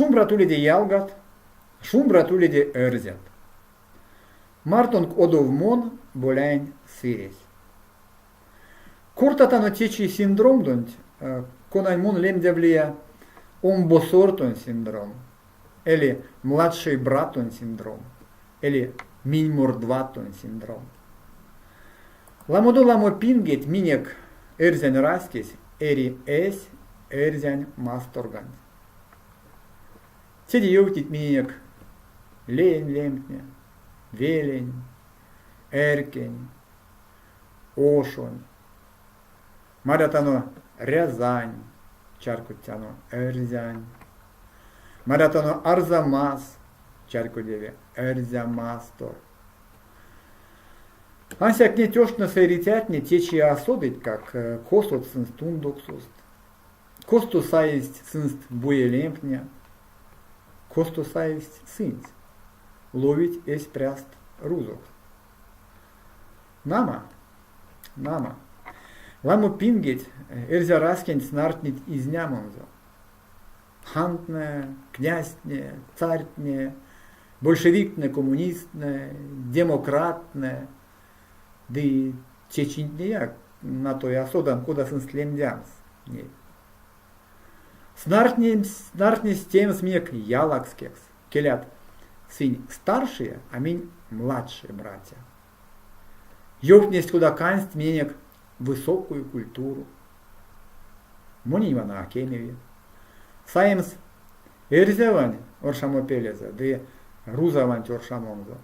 Шумбрат уледе ялгат, шумбрат уледе эрзят. Мартонк одов мон, Боляень Сыресь. Кортатано течи синдромдонть, конань мон лемдявлия омбосортонь синдром, эли младший братонь синдром, эли минь мордватонь синдром. Ламодо ламо пингеть минек эрзянь раськесь эри эсь эрзянь масторганть. Теде ёвтнить миненек леень лемтне, велень, эрькень, ошонь. Марятано Рязань, чарькодтяно эрзянь. Марятано Арзамас, чарькодеви Эрзямастор. Ансяк неть оштнэсэ эрицятне течи а содытькак, косот сынст ундоксост, косто саевсть сынст буелемтне, косто саевсть сынсь, ловить эсь пряст рузокс. Нама, нама, ламо пингеть эрзя раськенть снартнить изнямонзо. Хантнэ, князтне, царьтне, большевиктне, коммунисттнэ, демократтнэ ды чечинтнеяк натой а содан, кода сынст лемдямс ней. Снартнесть теемс минек ялакскекс. Келят, сынь старшие, а минь младшие братья. Ёвтнесть, кода кандсть миненек высокую культуру. Монень вана а кемеви. Саемс эрзявань оршамопелезэ ды рузаванть оршамонзо.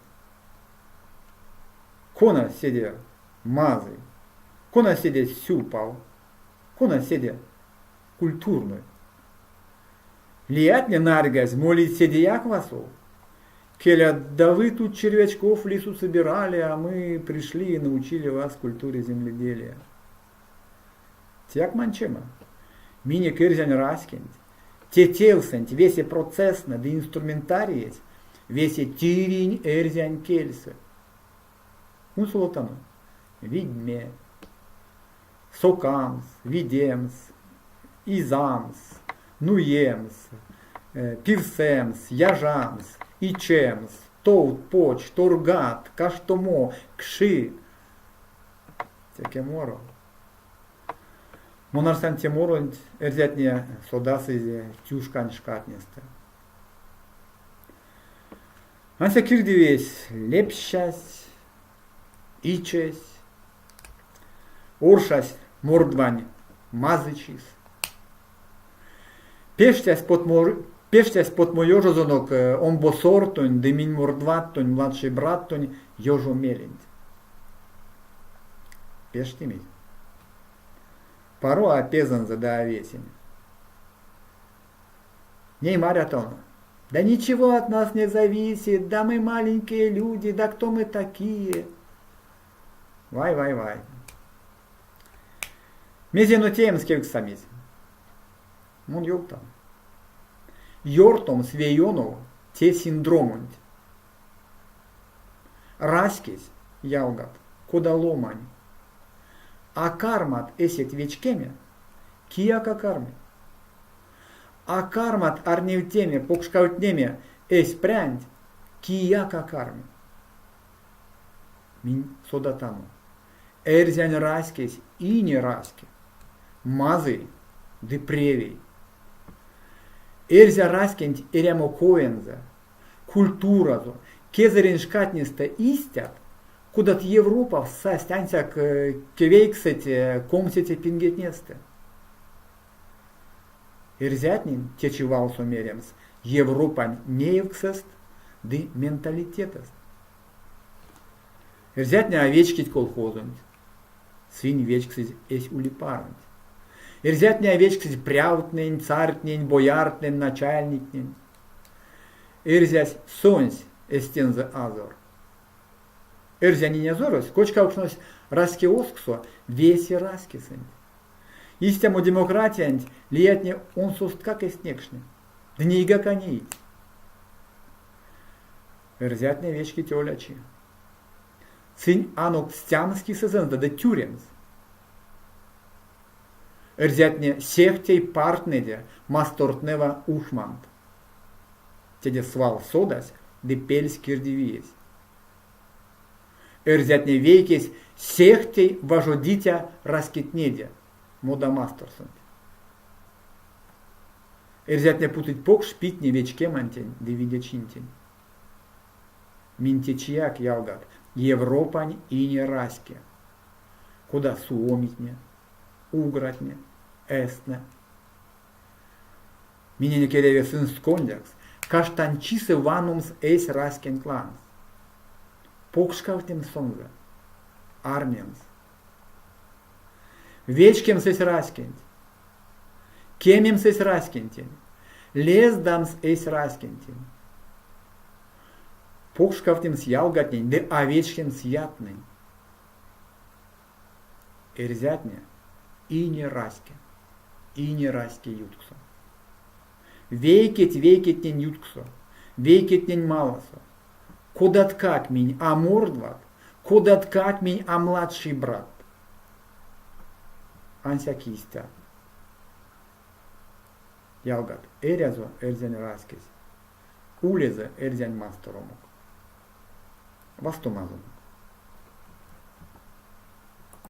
Кона седе мазый, кона седе сюпав, кона седе культурной. Лиятне нарьгазь молить седеяк васов. Келя, да вы тут червячков в лесу собирали, а мы пришли и научили вас культуре земледелия. Теяк манчема. Минек эрзянь раськенть, те тевсэнть весе процесстнэ ды инструментариесь весе тиринь эрзянь кельсэ. Кунсолотано видьме, сокамс, видемс, изамс, нуемс, пивсэмс, яжамс, ичемс, товт, почт, торгат, каштомо, кши. Теке моро. Мон арсян те моронть эрзятне содасызь Тюшкань шкатнестэ. Ансяк кирдивесь лепщась, ичесь, оршась мордвань мазычис. Пештясь потмо, пештясь потмоёжозонок омбосортонь ды минь мордваттонь младший браттонь ёжо меленть. Пештимизь. Паро а пезэнзэ да а весень. Ней марятано. Да ничего от нас не зависит, да мы маленькие люди, да кто мы такие? Вай-вай-вай. Мезе эно теемс кевкстьсамизь? Мон ёвтан. Ёртомс ве ёнов те синдромонть. Раськесь, ялгат, кода ломань. А кармат эсеть вечкеме, кияк а карми. А кармат арневтеме, покшкавтнеме эсь прянть, кияк а карми. Минь содатано. Эрзянь раськесь ине раське, мазый ды превей. Эрзя раськенть эрямо коензэ, культуразо, кезэрень шкатнестэ истят, кодат Европав састь ансяк кевейксэть комсеце пингетнестэ. Эрзятнень течи валсо меремс Европань неевксэст ды менталитетэст. Эрзятне а вечкить колхозонть, сынь вечксызь эсь улипаронть. Эрзятне а вечксызь прявтнэнь, цартнень, бояртнэнь, начальниктнень. Эрзясь сонсь эстензэ азор. Эрзянь инязорось кочкавкшнось раськеозксо весе раськесэнть. Истямо демократиянть лиятне онсосткак эзть некшне, ды нейгак а неить. Эрзятне вечкить олячи. Сынь анокт стямс кисэзэнзэ ды тюремс. Эрзятне сехте партнеде мастортнэва ушмант. Теде свал содась ды пельсь кирдивиесь. Эрзятне вейкесь сехте важодиця раськетнеде модамасторсонть. Эрзятне путыть покш питне вечкемантень ды видечинтень. Минь течияк, ялгат, Европань ине раське, кода суомитне, угратне, эстнэ. Миненек эряви сынст кондякс, каштанчисэ ваномс эсь раськенть лангс, покшкавтнемс сонзэ, арнемс. Вечкемс эсь раськенть, кемемс эсь раськентень, лездамс эсь раськентень, покшкавтнемс ялгатнень ды а вечкемс ятнэнь. Эрзятне ине раське, ине раське ютксо. Вейкеть вейкетнень ютксо, вейкетнень маласо. Кодаткак минь а мордват, кодаткак минь а младший брат. Ансяк истя. Ялгат, эрязо эрзянь раськесь, улезэ эрзянь масторомок. Вастомазонок.